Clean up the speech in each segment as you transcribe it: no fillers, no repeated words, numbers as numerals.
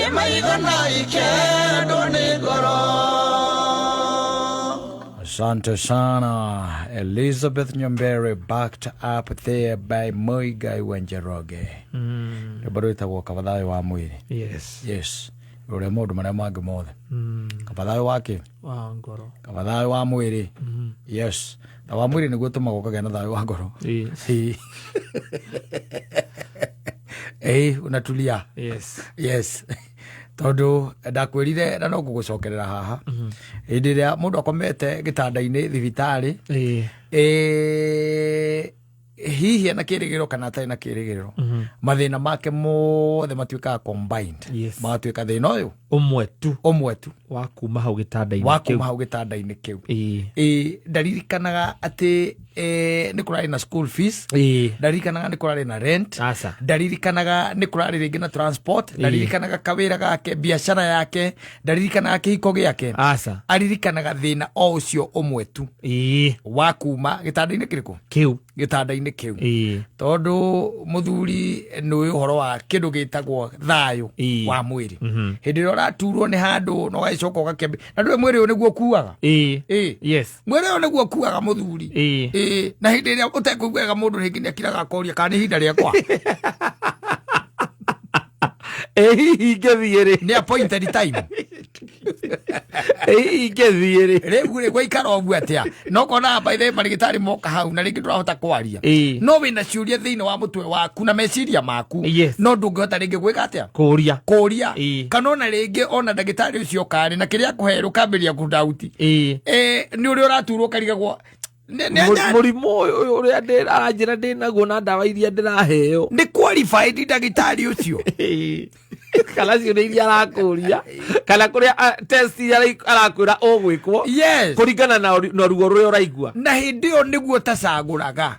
Nĩ maitho na ikendwo nĩ ngoro. Asante sana Elizabeth Nyambere, backed up there by Muigai wa Njoroge. Rwĩmbo rwĩtagwo Kaba Thayũ wa Mwĩrĩ. Yes. Yes, rũrĩa maũndũ marĩa mangĩ mothe. Kaba thayũ wa kĩ? Wa ngoro. Kaba thayũ wa mwĩrĩ. Yes. Na wa mwĩrĩ nĩguo ũtũmaga ũkagĩa na thayũ wa ngoro. Yes. Ĩĩ, unatulia. Yes. Yes, tondũ ndakwĩrire na no ngũgũcokerera haha, hĩndĩ ĩrĩa mũndũ akomete gĩtanda-inĩ thibitarĩ, hihi ena kĩrĩgĩrĩro kana atarĩ na kĩrĩgĩrĩro, mathĩna make mothe matuĩkaga combined. Magatuĩka thĩna ũyũ ũmwe tu. Ũmwe tu. Wa kuma hau gĩtanda-inĩ wa kĩu. Kuma hau gĩtanda-inĩ kĩu. Ĩĩ, ndaririkanaga atĩ nĩ kũrarĩ na school fees. Ndaririkanaga nĩ kũrarĩ na rent. Aca. Ndaririkanaga nĩ kũrarĩ rĩngĩ na transport. Ndaririkanaga kawĩra gake, biacara yake, ndaririkanaga kĩhiko gĩake. Aca. Aririkanaga thĩna o ũcio ũmwe tu wa kuma gĩtanda-inĩ kĩrĩkũ? Kĩu. Gĩtanda-inĩ kĩu. Tondũ mũthuri nĩ ũhoro wa kĩndũ gĩtagwo thayũ wa mwĩrĩ, hĩndĩ ĩrĩa ũraturwo nĩ handũ na ũgagĩcoka ũgakĩambia na ndũĩ mwĩrĩ ũyũ nĩguo ũkuaga. Mwĩrĩ ũyũ nĩguo ũkuaga, mũthuri. Ĩĩ, na hĩndĩ ĩrĩa ũtekũigua wega, mũndũ rĩngĩ nĩ akiraga akoria kana nĩ ihinda rĩakwa. Ĩ hihi ingĩthiĩ rĩ? Nĩ appointed time. Ĩ hihi ingĩthiĩ rĩ? Rĩu rĩ, gwaikara ũguo atĩa no konaga baithe marĩgĩtarĩ moka hau na rĩngĩ ndũrahota kwaria, no wĩna ciũria thĩinĩ wa mũtwe waku na meciria maku, no ndũngĩhota rĩngĩ gwĩka atĩa? Kũria. Kũria. Kana ona rĩngĩ ona ndagĩtarĩ ũcio karĩ na kĩrĩa akũherwo ũkambĩrĩria kũdauti. Nĩ ũrĩa ũraturwo ũkarigagwo Mũrimũ ũyũ ũrĩa aranjĩra ndĩ naguo na ndawa iria ndĩraheo, nĩ qualified ndagĩtarĩ ũcio? Kana ciũria iria arakũria kana kũrĩa test iria arakwĩra ũgwĩkwo kũringana na ruo rũrĩa ũraigua. Na hĩndĩ ĩyo nĩguo ũtacagũraga.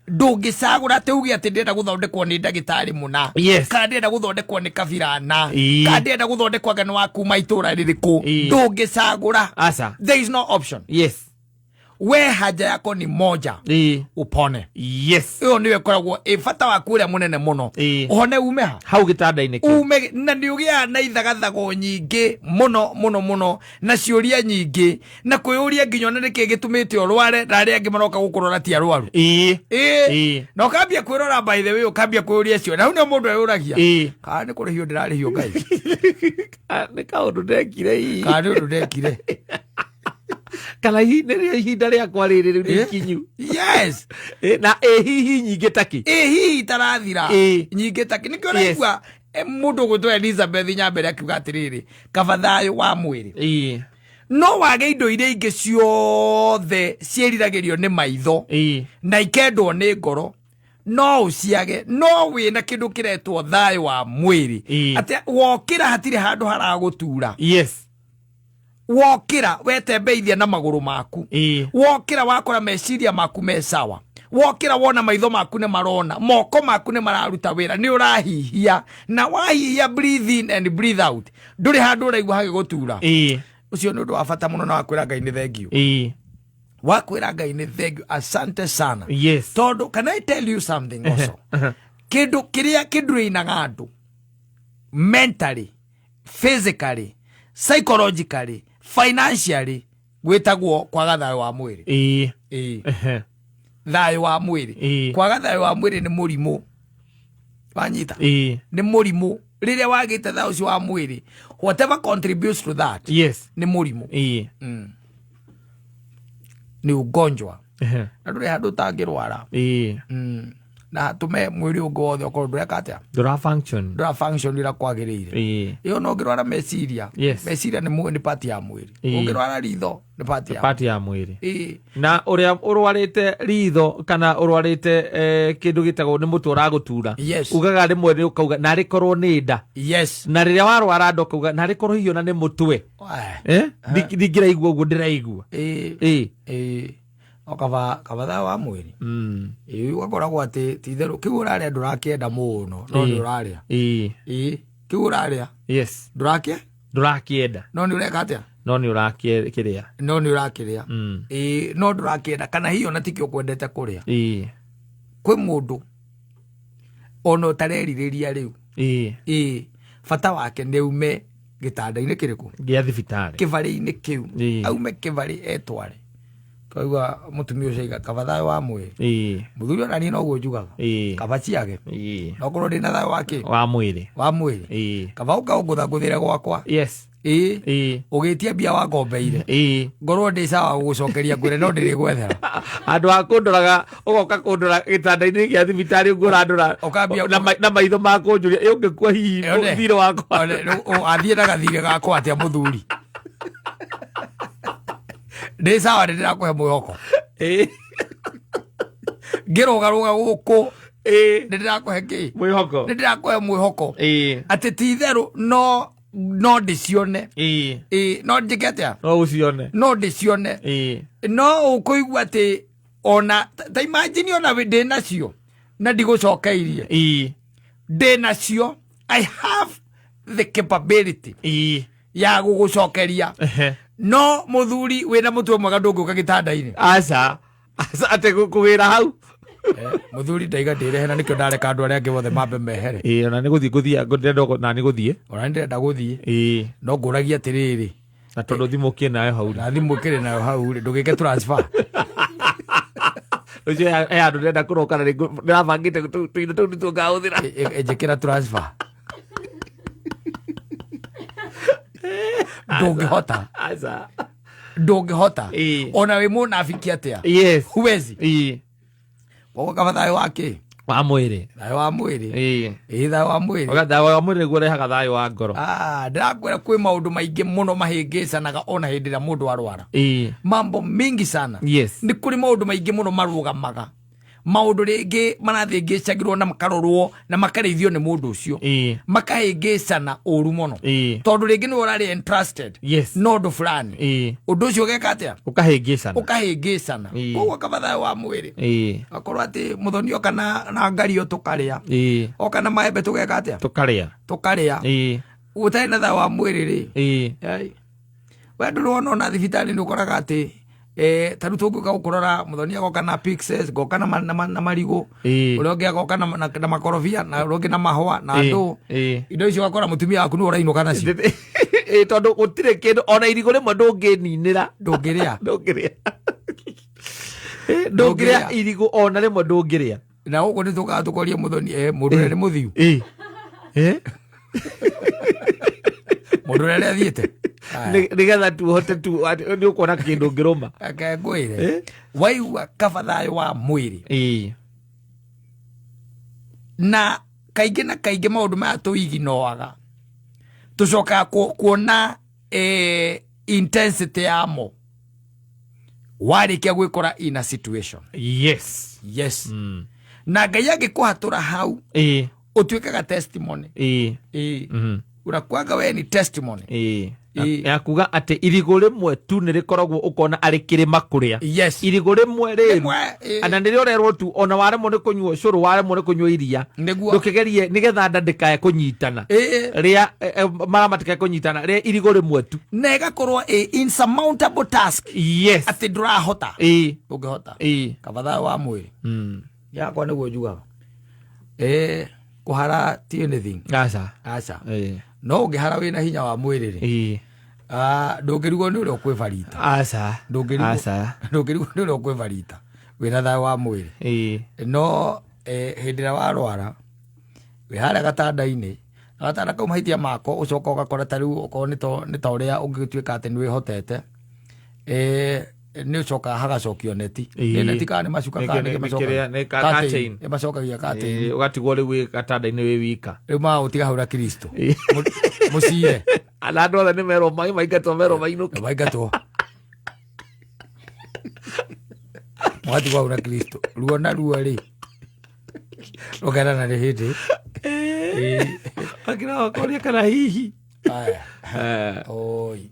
Ndũngĩcagũra atĩ uge atĩ ndĩrenda gũthondekwo nĩ ndagĩtarĩ mũna, kana ndĩrenda gũthondekwo nĩ kabirana, kana ndĩrenda gũthondekwo anga nĩ wa kuma itũra rĩrĩkũ. Ndũngĩcagũra. Aca. There is no option. We haja yako ni moja, upone. Ĩyo nĩyo ĩkoragwo ĩ bata waku ũrĩa mũnene mũno. Ũhone ume ha? Hau gĩtanda-inĩ kĩu. Ume na nĩ ũgĩaga na ithagathago nyingĩ mũno mũno mũno na ciũria nyingĩ na kwĩyũria nginya ona nĩkĩ gĩtũmĩte ũrware na arĩa angĩ maroka gũkũrora ti arwaru. Na ũkambia kwĩrora, by the way, ũkambia kwĩyũria cio na hau nĩo mũndũ eyũragia, kana nĩ kũrĩhio ndĩrarĩhio Ngai? Ah, nĩ kaũndũ ndekire hihi? Kana nĩ ũndũ ndekire? Kana hihi nĩrĩo ihinda rĩakwa rĩrĩ rĩu nĩ ikinyu? Na ĩ hihi nyingĩ takĩ? Ĩ hihi itarathira nyingĩ takĩ nĩkĩo ũraigua mũndũ ũgwĩtwo Elizabeth Nyambere akiuga atĩrĩrĩ, kaba thayũ wa mwĩrĩ, no wage indo iria ingĩ ciothe ciĩriragĩrio nĩ maitho na ikendwo nĩ ngoro, no ũciage, no wĩna kĩndũ kĩretwo thayũ wa mwĩrĩ, atĩ wokĩra hatirĩ handũ haragũtura. Wokĩra wetembeithia na magũrũ maku. Wokĩra wakora meciria maku me sawa. Wokĩra wona maitho maku nĩ marona, moko maku nĩ mararuta wĩra, nĩ ũrahihia, na wahihia, breathe in and breathe out, ndũrĩ handũ ũraigua hagĩgũtura. Ũcio nĩ ũndũ wa bata mũno na wakwĩra Ngai nĩ thengiũ. Wakwĩra Ngai nĩ thengiũ, asante sana. Tondũ can I tell you something also? Kĩndũ kĩrĩa kĩndurainaga andũ mentally, physically, psychologically, financially gwĩtagwo kwaga thayũ wa mwĩrĩ. Ĩĩ. Thayũ wa mwĩrĩ. Kwaga thayũ wa mwĩrĩ nĩ mũrimũ wanyita. Nĩ mũrimũ rĩrĩa wagĩte thayũ ũcio wa mwĩrĩ, whatever contributes to that, nĩ mũrimũ. Nĩ ugonjwa na ndũrĩ handũ ũtangĩrwara na tũme mwĩrĩ ũngĩ wothe ũkorwo ndũreka atĩa? Ndũra function. Ndũra function ũrĩa kwagĩrĩire. Ĩyo no ũngĩrwara meciria. Meciria nĩ part ya mwĩrĩ. Ũngĩrwara ritho nĩ part ya part ya mwĩrĩ. Na ũrĩa ũrwarĩte ritho kana ũrwarĩte kĩndũ gĩtagwo nĩ mũtwe ũragũtura, ugaga rĩmwe nĩ ũkauga narĩ korwo nĩ nda. Na rĩrĩa warwara nda ũkauga narĩ korwo hihi ona nĩ mũtwe. Eh? Ndingĩraigua ũguo ndĩraigua. Ĩĩ, o kaba thayũ wa mwĩrĩ. Ĩĩ, ũgakoragwo atĩ ti itherũ kĩu ũrarĩa ndũrakĩenda mũno, no nĩ ũrarĩa. Ĩĩ, kĩu ũrarĩa ndũrakĩ Ndũrakĩenda. No nĩ ũreka atĩa? No nĩ ũrakĩrĩa. No nĩ ũrakĩrĩa. Ĩĩ, no ndũrakĩenda kana hihi ona tikĩo ũkwendete kũrĩa. Kwĩ mũndũ ona ũtarerirĩria rĩu. Ĩĩ, Bata wake nĩ aume gĩtanda-inĩ kĩrĩkũ? Gĩa thibitarĩ. Kĩbarĩ-inĩ kĩu. Ĩĩ. Aume kĩbarĩ etware. Kaigua mũtumia ũcio aiga kaba thayũ wa mwĩrĩ. Mũthuri ona niĩ noguo njugaga. Kaba ciage. Nokorwo ndĩna thayũ wa kĩ? Wa mwĩrĩ. Wa mwĩrĩ. Kaba ũka ũngũthangũthĩre gwakwa. Ĩĩ. Ũgĩtia mbia wangombeire. Ngorwo ndĩ sawa gũgũcokeria ngwĩre no ndĩrĩgwethera. Andũ a kũndoraga ũgoka kũndora gĩtanda-inĩ gĩa thibitarĩ ũguo ũrandora Ũkambia na maitho ma kũnjũria ĩ ũngĩkua hihi One. thirĩ wakwa. One, rĩu, athiĩ na gathirĩ gakwa atĩa mũthuri. Ndĩ sawa nĩ ndĩrakũhe mwĩhoko. Ngĩrũgarũga gũkũ nĩ ndĩrakũhe kĩ? Mwĩhoko. Nĩ ndĩrakũhe mwĩhoko. Atĩ ti itherũ no no ndĩcione. Ĩĩ, no njĩke atĩa? No ũcione. No ndĩcione. No ũkũigua atĩ ona ta imagine ona ndĩ nacio na ndigũcokeirie. Ndĩ nacio, I have the capability ya gũgũcokeria. No mũthuri wĩna mũtwe mwega ndũngĩũka gĩtanda-inĩ. Aca. Aca atĩ kũgĩra hau. Mũthuri ndaiga ndĩrehe na nĩkĩo ndareka andũ arĩa angĩ othe mambe mehere. Ĩĩ, ona nĩ gũthiĩ ngũthiĩ ndĩrenda na nĩ gũthiĩ. Ona nĩ ndĩrenda gũthiĩ. No ngũragia atĩrĩrĩ. Na tondũ thimũ kĩ nayo hau rĩ. Na thimũ kĩrĩ nayo hau rĩ, ndũgĩke transfer. Ũcio he handũ ndĩrenda kũroka na ndĩrabangĩte tũindo tũu nĩtuo ngahũthĩra. Njĩkĩra transfer. Ndũngĩhota. Aca. Ndũngĩhota. Ona wĩ mũnabiki atĩa? Huwezi. Koguo kaba thayũ wa kĩ? Wa mwĩrĩ. Thayũ wa mwĩrĩ. Ĩĩ, thayũ wa mwĩrĩ. Thayũ wa mwĩrĩ nĩguo ũrehaga thayũ wa ngoro. Ndĩrakwĩra kwĩ maũndũ maingĩ mũno mahĩngĩcanaga ona hĩndĩ ĩrĩa mũndũ arwara. Mambo mingi sana. Nĩ kũrĩ maũndũ maingĩ mũno marũgamaga. Maũndũ rĩngĩ marathĩngĩcagĩrwo na makarorwo na makarĩithio nĩ mũndũ ũcio. Makahĩngĩcana ũru mũno. Tondũ rĩngĩ nĩwe ũrarĩ entrusted. Na ũndũ fulani. Ũndũ ũcio ũgeka atĩa? Ũkahĩngĩcana. Ũkahĩngĩcana. Koguo kaba thayũ wa mwĩrĩ. Akorwo atĩ mũthoni oka na ngario tũkarĩa. Oka na maembe tũgeka atĩa? Tũkarĩa. Tũkarĩa. Ũtarĩ na thayũ wa mwĩrĩ rĩ. Ai. We ndũrĩ wona ona thibitarĩ nĩ ũkoraga atĩ ta rĩu tũngĩũka gũkũrora mũthoni agoka na pixels, ngoka na marigũ. Ũrĩa ũngĩ agoka na makorobia, na ũrĩa ũngĩ na mahũa, na ndũ. Indo icio ũgakora mũtumia waku nĩwe ũrainũka nacio. Tondũ gũtirĩ kĩndũ ona irigũ rĩmwe ndũngĩninĩra. Ndũngĩrĩa. Ndũngĩrĩa. Ndũngĩrĩa irigũ ona rĩmwe ndũngĩrĩa. Na gũkũ nĩ tũkaga tũkoria mũthoni, mũndũ ũrĩa nĩ mũthiu. Mũndũ ũrĩa nĩ athiĩte. Nĩgetha tu ũhote tu, nĩ ũkuona kĩndũ ũngĩrũma. Reke ngwĩre. Waigua kaba thayũ wa mwĩrĩ. Na kaingĩ na kaingĩ maũndũ maya tũiginoaga. Tũcokaga kuona intensity yamo. Warĩkia gwĩkora in a situation. Yes. Na Ngai angĩkũhatũra hau, ũtuĩkaga testimony. Unakuaga we ni testimony. Ya kuga atĩ irigũ rĩmwe tu nĩ rĩkoragwo ũkona arĩ kĩrĩma kũrĩa. Irigũ rĩmwe rĩru. Rĩmwe, Ana nĩrĩo ũrerwo tu ona waremwo nĩ kũnyua ũcũrũ, waremwo nĩ kũnyua iria. Nĩguo. Ndũkĩgerie nĩgetha nda ndĩkae kũnyitana. Rĩa, mara matikae kũnyitana, rĩa irigũ rĩmwe tu. Na ĩgakorwo ĩ insurmountable task. Atĩ ndũrahota. Ndũngĩhota. Kaba thayũ wa mwĩrĩ. Yakwa nĩguo njugaga. Kũhara ti anything. Aca. Aca. No ũngĩhara wĩna hinya wa mwĩrĩ rĩ. Ndũngĩrigwo nĩ ũrĩa ũkwĩbarita. Aca. Aca. Ndũngĩrigwo nĩ ũrĩa ũkwĩbarita. Wĩna thayũ wa mwĩrĩ. No hĩndĩ ĩrĩa warwara, wĩ harĩa gatanda-inĩ, na gatanda kau mahĩtia mako ũcoka ũgakora ta rĩu okorwo nĩ ta ũrĩa ũngĩtuĩka atĩ nĩ wĩhotete. Nĩ ũcokaga hagacokio neti. Nĩ neti kana nĩ macuka kana nĩ macokagia? Nĩ Curtain. curtain. Nĩ macokagia curtain. Ũgatigwo rĩu wĩ gatanda-inĩ wĩ wika. Rĩu magũtiga hau na Kristo. Mũcire. Ana andũ othe nĩ merwo maingatwo, merwo mainũke. Maingatwo. Mũgatigwo hau na Kristo. Ruo na ruo rĩ. Rũkerana nĩ hĩndĩ. Akĩra wakoria kana hihi. Aya. Oi.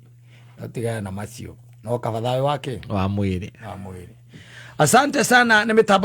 No tigana na macio. No kaba thayũ wake? Wa mwĩrĩ. Wa mwĩrĩ. Asante sana nĩ mĩtambo